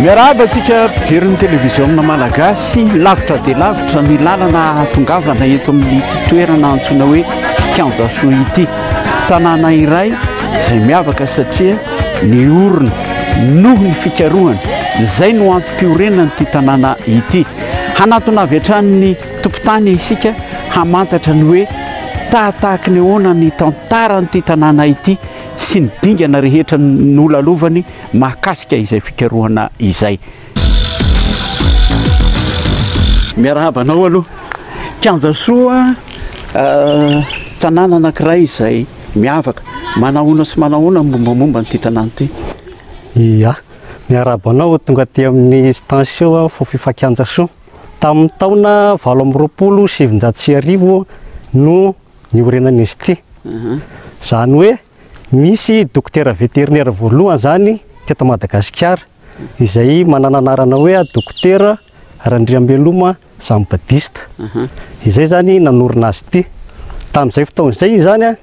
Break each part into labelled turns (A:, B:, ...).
A: Miarahaba antsika mpijery ny televiziona malagasy, lavitra dia lavitra ny lalana hahatongavana eto amin'ity toerana antsoina hoe Kianjasoa ity. Tanàna iray izay miavaka satria niorina noho ny fikarohana, izay no antom-piorenan'ity tanàna ity. Hanatona avy hatrany ny tompon-tany isika hamantatra ny hoe tahatahaky ny ahoana ny tantaran'ity tanàna ity sy ny dingana rehetra nolalovany mahakasika izay fikarohana izay. Miarahaba anao aloha. Kianjasoa, tanàna anankiray izay miavaka. Manahoana sy manahoana ny mombamomba an'ity tanàna ity?
B: Ia. Miarahaba anao tonga aty amin'ny station Fofifa Kianjasoa. Tamin'ny taona 1928 no niorenan'izy ity. Izany hoe nisy dokotera vétérinaire voalohany izany teto Madagasikara izay manana anarana hoe Dokotera Randriambeloma Jean Baptiste. Izay izany nanorina azy ity. Tamin'izay fotoana izay izy izany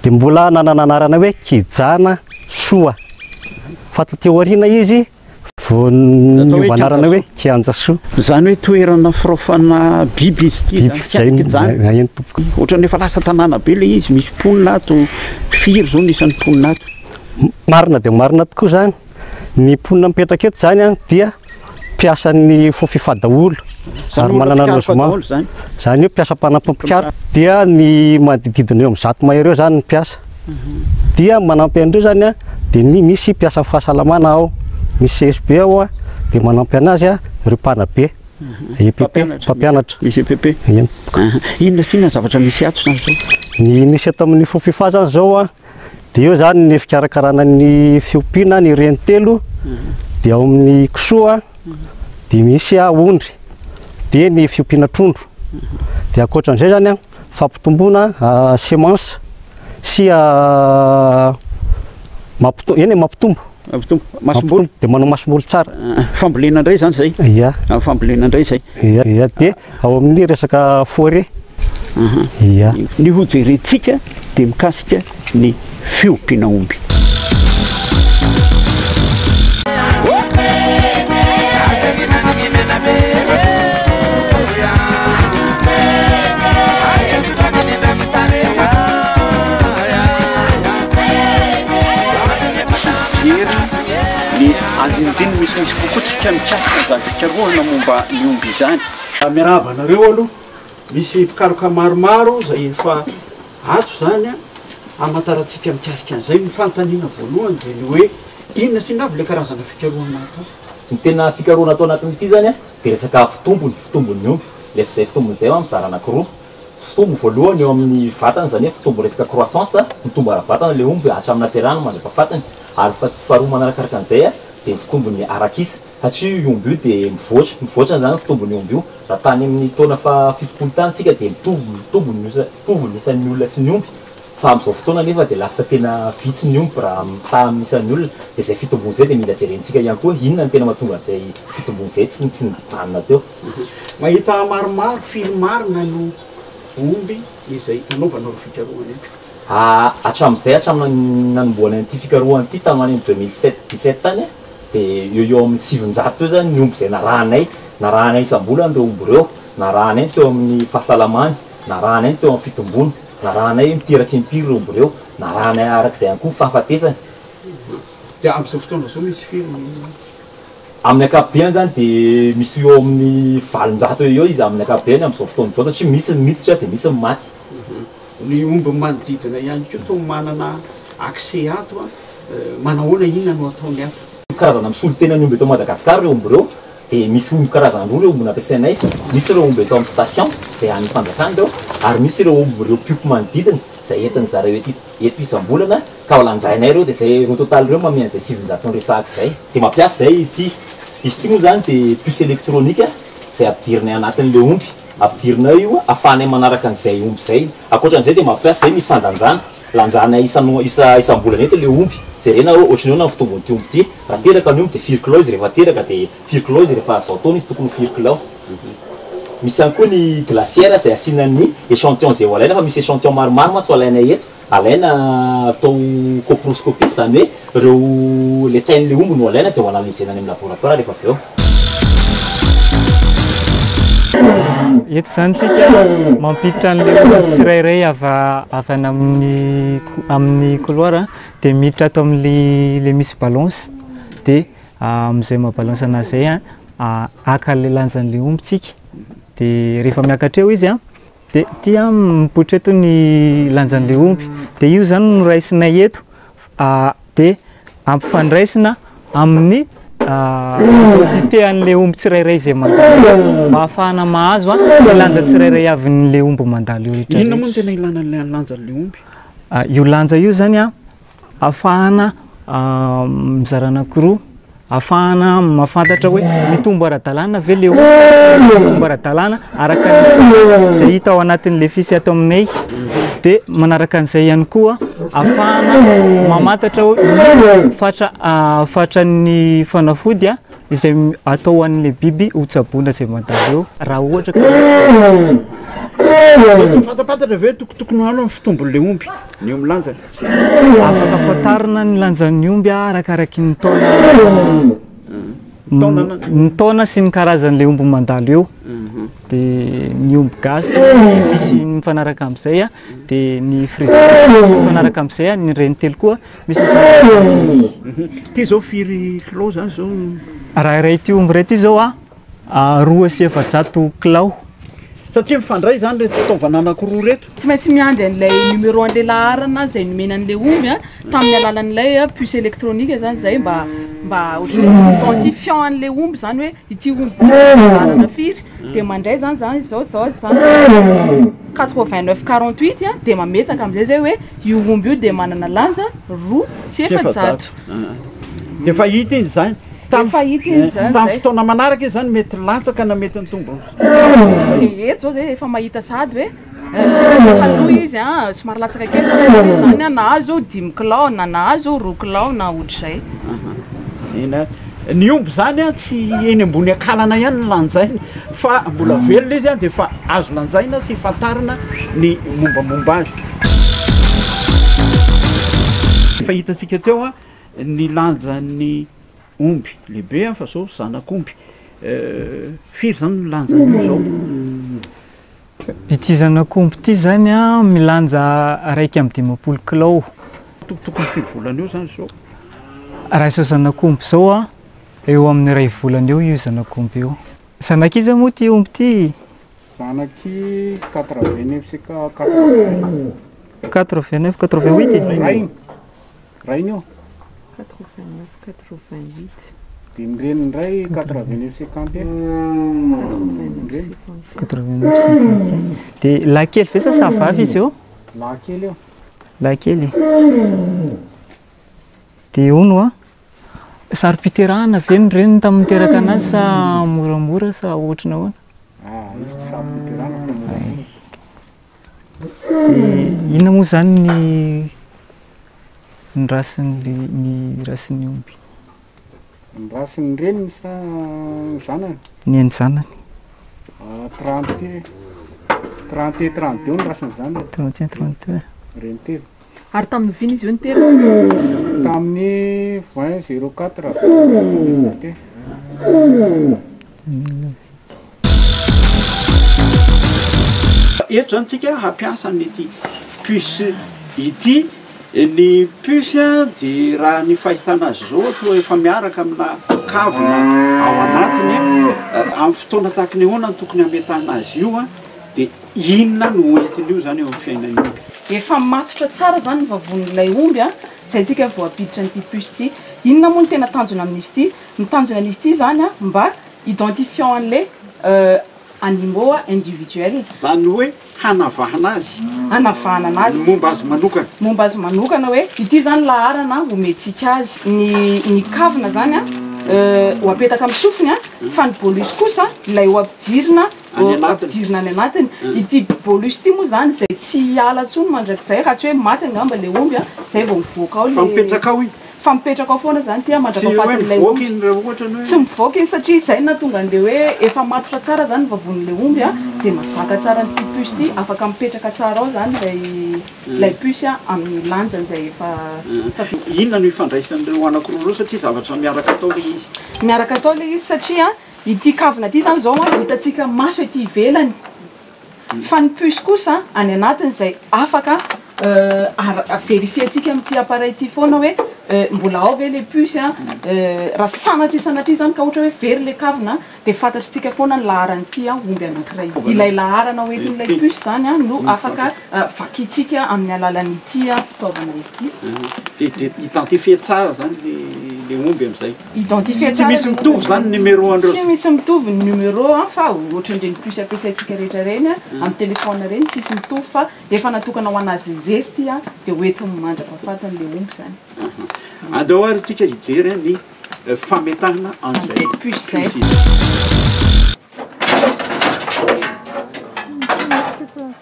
B: dia mbola nanana anarana hoe Kijana Soa. Fa taty aoriana izy vao niova anarana hoe Kianjasoa.
A: Izany hoe toerana firaofana biby izy ity
B: Biby izay
A: Kijana.
B: Eny tompoko.
A: Ohatran'ny efa lasa tanàna be ilay izy, misy mponina ato. Firy izao ny isan'ny mponina ato?
B: Marina dia marina tokoa izany. Ny mponina mipetraka eto izany dia mpiasan'ny Fofifa daholo ary manana logement. Izany hoe mpiasa mpanampy mpikaroka. Dia ny manodididina eo amin'ny 100 mahery eo izany ny mpiasa. Dia manampy an'ireo izany dia ny misy mpiasan'ny fahasalamana ao, misy CSB ao dia manampy anazy ireo mpanabe, EPP, mpampianatra.
A: Misy EPP.
B: Eny.
A: Inona sy inona ny zavatra misy ato izany izao?
B: Ny misy eto amin'ny Fofifa izany izao dia eo izany ny fikarakarana ny fiompiana ny reny telo, dia ao amin'ny kisoa dia misy ondry, dia ny fiompiana trondro. Dia ankoatran'izay izany fampitomboana semence sy mampito-, eny e, mampitombo.
A: Mampitombo masomboly.
B: Dia manao masomboly tsara.
A: Fambolena indray izany izay?
B: Ia.
A: Fambolena indray izay.
B: Ia, ia, dia ao amin'ny resaka forêt. Ia.
A: Ny hojerentsika dia mikasika ny fiompiana omby. Hijery ny andinindininy misimisy kokoa tsika mikasika an'izany fikarohana momba ny omby izany. Miarahaba anareo aloha. Misy mpikaroka maromaro izay efa ato izany hamantarantsika mikasika an'izay. Ny fanontaniana voalohany dia ny hoe inona sy inona avy ilay karazana fikarohana atao?
C: Ny tena fikarohana atao anatin'ity izany dia resaka fitombony, fitombon'ny omby. Ilay izay fitombony izay mizara anankiroa. Fitombo voalohany eo amin'ny vatana, izany hoe fitombo resaka croissance, mitombo ara-batana ilay omby hatramin'ny naterahany mandra-pahafatiny. Ary faharoa manarakaraka an'izay dia ny fitombony arak'isa. Satria io omby io dia mivoatra, mivoatra izany ny fitombon'io omby io. Raha tany amin'ny taona faha 70 tany tsika dia mitovy, mitombo ny isa, mitovy ny isan'ny olona sy ny omby, fa amin'izao fotoana anefa dia lasa tena vitsy ny omby raha mitaha amin'ny isan'ny olona. Dia izay fitombony izay dia mila jerentsika ihany koa, inona no tena mahatonga an'izay fitombony izay tsy tsy nijanona teo.
A: Mahita maromaro, firy marina no omby izay anaovanareo fikarohana eto?
C: Hatramin'izay, hatramin'ny nanombohana an'ity fikarohana ity tamin'ny any amin'ny 2007, 17 tany, Dia eo eo amin'ny 900 eo izany ny omby izay narahanay, narahanay isam-bolana ireo omby ireo, narahanay ny teo amin'ny fahasalamany, narahanay ny teo amin'ny fitombony, narahanay hoe miteraka impiry ireo omby ireo, narahanay araka izay ihany koa ny fahafatesany.
A: Dia amin'izao fotoana izao misy firy ny.
C: Amin'ny ankapobeny izany dia misy eo amin'ny 800 eo eo izy amin'ny ankapobeny amin'izao fotoana izao satria misy ny miditra dia misy ny maty.
A: Ny omby manodidina ihany koa toa manana accès ato an. Manahoana inona no ataony ato?
C: Karazana misolo tena ny omby eto Madagascar ireo omby ireo dia misy omby karazany roa ireo omby nampiasainay, misy ireo omby eto amin'ny station izay an'ny fanjakana ireo ary misy ireo omby ireo mpiompy manodidina izay entin'ny zareo ety eto isam-bolana ka lanjainay ireo dia izay ireo total ireo manome an'izay 900 noresahako izay. Dia mampiasa izay ity, izy ity moa izany dia puce électronique izay ampidirinay anatin'ilay omby, ampidirinay io ahafahanay manaraka an'izay omby izay, ankoatran'izay dia mampiasa izay ny fandanjana. Lanjana isan isa isam-bolana eto le omby, jerena hoe ohatry ny ahoana ny fitombon'ity omby ity, raha teraka ny omby dia firy kilao izy rehefa teraka dia firy kilao izy rehefa zao taona izy tokony ho firy kilao. Misy ihany koa ny glacière izay asiana ny échantillon izay ho alaina fa misy échantillon maromaro mantsy ho alainay eto Alaina atao coproscopie, izany hoe ireo le tain'ilay omby no alaina dia ho analysena any amin'ny laboratoire rehefa avy eo.
D: Eto izany tsika mampiditra an'ilay omby tsirairay avy avy any amin'ny amin'ny couloir dia miditra ato amin'ilay ilay misy balance dia amin'izay maha balance anazy izay an, haka an'ilay lanjan'ilay omby tsika dia rehefa miakatra eo izy an, Dia ity an, mipoitra eto ny lanjan'ilay omby. Dia io izany no raisinay eto dia ampifandraisina amin'ny identité an'ilay omby tsirairay izay mandalo eo mba ahafahana mahazo ny lanja tsirairay avin'ilay omby mandalo eo rehetra
A: Inona moa no
D: rehetra.
A: tena ilana an'ilay lanjan'ilay omby?
D: Io lanja io izany an, Ahafahana mizara anankiroa, ahafahana mahafantatra hoe mitombo ara-dalàna ve le olona sa tsy mitombo ara-dalàna araka ny izay hita ao anatin'le fiche ato aminay. Dia manaraka an'izay ihany koa ahafahana mamantatra hoe ny fatra fatran'ny fanafody izay atao ho an'ilay biby ho tsaboina izay mandalo eo raha ohatra ka misy.
A: Mety ho fantapantatra ve tokotokony ho any amin'ny fitombon'ilay omby ny eo amin'ny lanjany?
D: Afaka fantarina ny lanjan'ny omby arakaraky ny taona ny taona sy ny karazan'ilay omby mandalo eo. Dia ny omby gasy misy mifanaraka amin'izay, dia ny frisé misy mifanaraka amin'izay, ny renitelo koa misy mifanaraka amin'izay.
A: Ity izao firy kilao izany izao?
D: Raha iray ity omby iray ity izao 402 kilao.
A: Satria mifandray izany ireto fitaovana anankiroa ireto.
E: Tsy maintsy miandry an'ilay numéro an'ilay laharana izay nomena an'ilay omby tamin'ny alalan'ilay puce électronique izany izay mba mba ohatran'ny hoe identifiant an'ilay omby izany hoe ity omby ity laharana firy dia mandray izany izany izao izao izany 89 48 dia mametaka amin'izay izay hoe io omby io dia manana lanja 402.
A: Dia efa hita iny izany.
E: Efa hita iny izany
A: Tamin'ny
E: izay.
A: fotoana manaraka izy izany mety latsaka na mety nitombo.
E: Dia eto izao zay efa mahita sahady hoe taloha izy an somary latsaka kely fa taloha izy zany an nahazo dimy kilao na nahazo roa kilao na ohatr'izay.
A: Eny ary. Ny omby izany an tsy eny ambony akalana ihany no lanjaina fa mbola velona izy an dia efa azo lanjaina sy fantarina ny mombamomba azy. Efa hitantsika teo an ny lanjan'ny omby lehibe an fa zao zanak'omby. Firy zany ny lanjan'io zao?
D: Ity zanak'omby ity zany an milanja 51 kilao.
A: Tokotokony firy volana eo zany zao?
D: Raha izao zanak'omby izao an, eo amin'ny iray volana eo io zanak'omby io. Zanak'iza moa ity omby ity?
F: Zanak'i 89 sy 80.
D: 89, 88 e?
F: Rainy. Rainy io.
E: 89, 88.
F: Dia ny reniny indray 89 51. Ny reniny.
D: 89, 51. Dia lahy kely ve sa sa vavy izy io?
F: Lahy kely io.
D: Lahy kely. Dia hono an, saro-piterahana ve ny reniny tamin'ny niteraka anazy sa moramora sa ohatry ny ahoana?
F: Ah, izy tsy saro-piterahana fa moramora.
D: Dia inona moa izany ny ny rasin'ny ny rasin'ny omby?
F: Ny rasin'ny reniny sa ny zanany?
D: Ny an'ny zanany.
F: 30 31 32 ny rasin'ny zanany.
D: 31 32.
F: Reny telo.
E: Ary tamin'ny oviana izy io niteraka?
F: Tamin'ny 20 04 2021.
A: Eto zany tsika hampiasa an'ity puce ity, ny puce dia raha ny fahitana azy izao toa efa miaraka amina kavina ao anatiny, amin'ny fotoana tahaka ny ahoana no tokony hametahana azy io dia inona no hoentin'io zany eo amin'ny fiainan'ny omby.
E: Efa matotra tsara zany ny vavonin'ilay omby a, zay tsika vao hampiditra an'ity puce ity. Inona moa no tena tanjona amin'izy ity? Ny tanjona an'izy ity zany a mba identifiant an'ilay animaux individuels.
A: Izany hoe hanavahana azy.
E: Hanavahana anazy.
A: Ny momba azy manokana.
E: Momba azy manokana hoe ity izany laharana omentsika azy. Ny ny kavina izany an, ho apetaka amin'ny sofiny an, fa ny bolus kosa ilay ho ampidirina
A: Any anatiny.
E: ampidirina any anatiny. Ity bolus ity moa izany izay tsy hiala intsony mandrakizay raha tsy hoe maty angamba ilay omby an, izay vao mivoaka ao
A: Fa
E: ilay.
A: mipetraka ao iny.
E: Fa mipetraka ao foana zany ity
A: Tsy hoe
E: mandra-pahafatin'ilay
A: mivoaka
E: omby.
A: iny raha ohatra ny hoe.
E: Tsy mivoaka iny satria izay no nahatonga an'ilay hoe efa matotra tsara zany ny vavonin'ilay omby a, dia mazaka tsara an'ity puce ity, afaka mipetraka tsara ao zany ilay ilay puce a amin'ny lanjany izay efa efa vita.
A: Inona no ifandraisan'ireo anankiroa ireo satria zavatra miaraka atao ilay izy?
E: Miaraka atao ilay izy satria ity kavina ity zany izao a hitantsika maso ety ivelany fa ny puce kosa any anatiny izay afaka verifier-ntsika amin'ity appareil ity foana hoe mbola ao ve ilay puce a, raha sanatria sanatria zany ka ohatra hoe very ilay kavina dia fantatritsika foana ny laharan'ity omby anankiray ity. Ilay laharana hoentin'ilay puce zany no afaka vakintsika amin'ny alalan'ity fitaovana ity.
A: Dia dia identifier tsara zany le le omby amin'izay.
E: Identifier
A: Tsy
E: tsara
A: misy
E: le
A: mitovy
E: omby.
A: zany numéro an'ireo.
E: Tsy misy mitovy ny numéro a, fa ohatran'ireny puce ampiasaintsika rehetra ireny amin'ny téléphone ireny tsisy mitovy fa efa natokana ho an'azy irery ity a, dia hoentiny mandra-pahafatiny ilay omby zany.
A: Andao ary isika hijery ny fametahana an'izay
E: An'izay puce zay.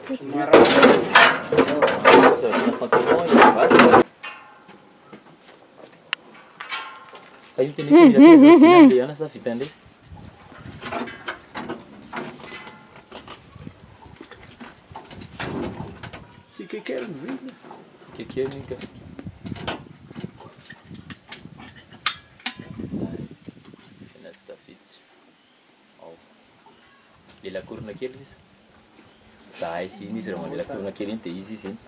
A: puce izay.
C: Fa io teneniko mila tena vidiana le ana sa vitan'le?
A: Tsy kekeriny ve iny?
C: Tsy kekeriny iny ka. Tena tsy tafiditra. Ao. Lelakorona kely sisa. Zahay iny izy raha vao lelakorona kely iny dia izy izy iny.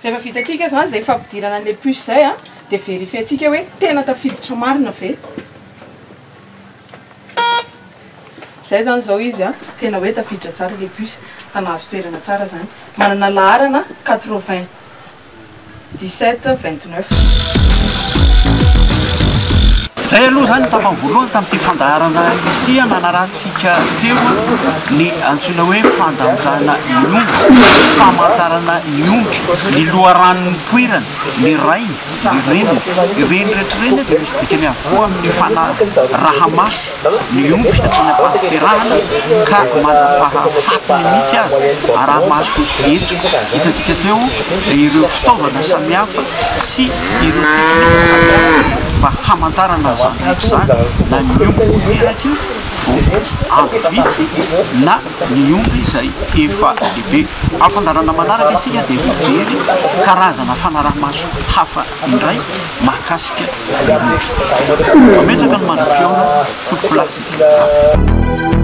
E: Rehefa vitantsika zany izay fampidirana an'ilay puce izay a, dia verifier-ntsika hoe tena tafiditra marina ve. Izay zany izao izy a, tena hoe tafiditra tsara ilay puce fa nahazo toerana tsara zany. Manana laharana 97 29.
A: Izay aloha izany ny tapany voalohany tamin'ity fandaharana ity nanarahantsika teo ny antsoina hoe fandanjana ny omby, famantarana ny omby, ny loharano nipoirany, ny rainy, ny reniny. Ireny rehetra ireny dia misy dikany avokoa amin'ny fanaraha-maso ny omby hatrany am-pahaterahana ka mandra-pahafatiny mihitsy aza araha-maso eto. Hitantsika teo ireo fitaovana samihafa sy ireo teknika samihafa mba hamantarana izany rehetra izany na ny omby vao teraka io vao andro vitsy na ny omby izay efa lehibe. Amin'ny fandaharana manaraka isika dia mijery karazana fanaraha-maso hafa indray mahakasika ny omby. Mametraka ny mandra-pihaona tompokolahy sy tompokolahy.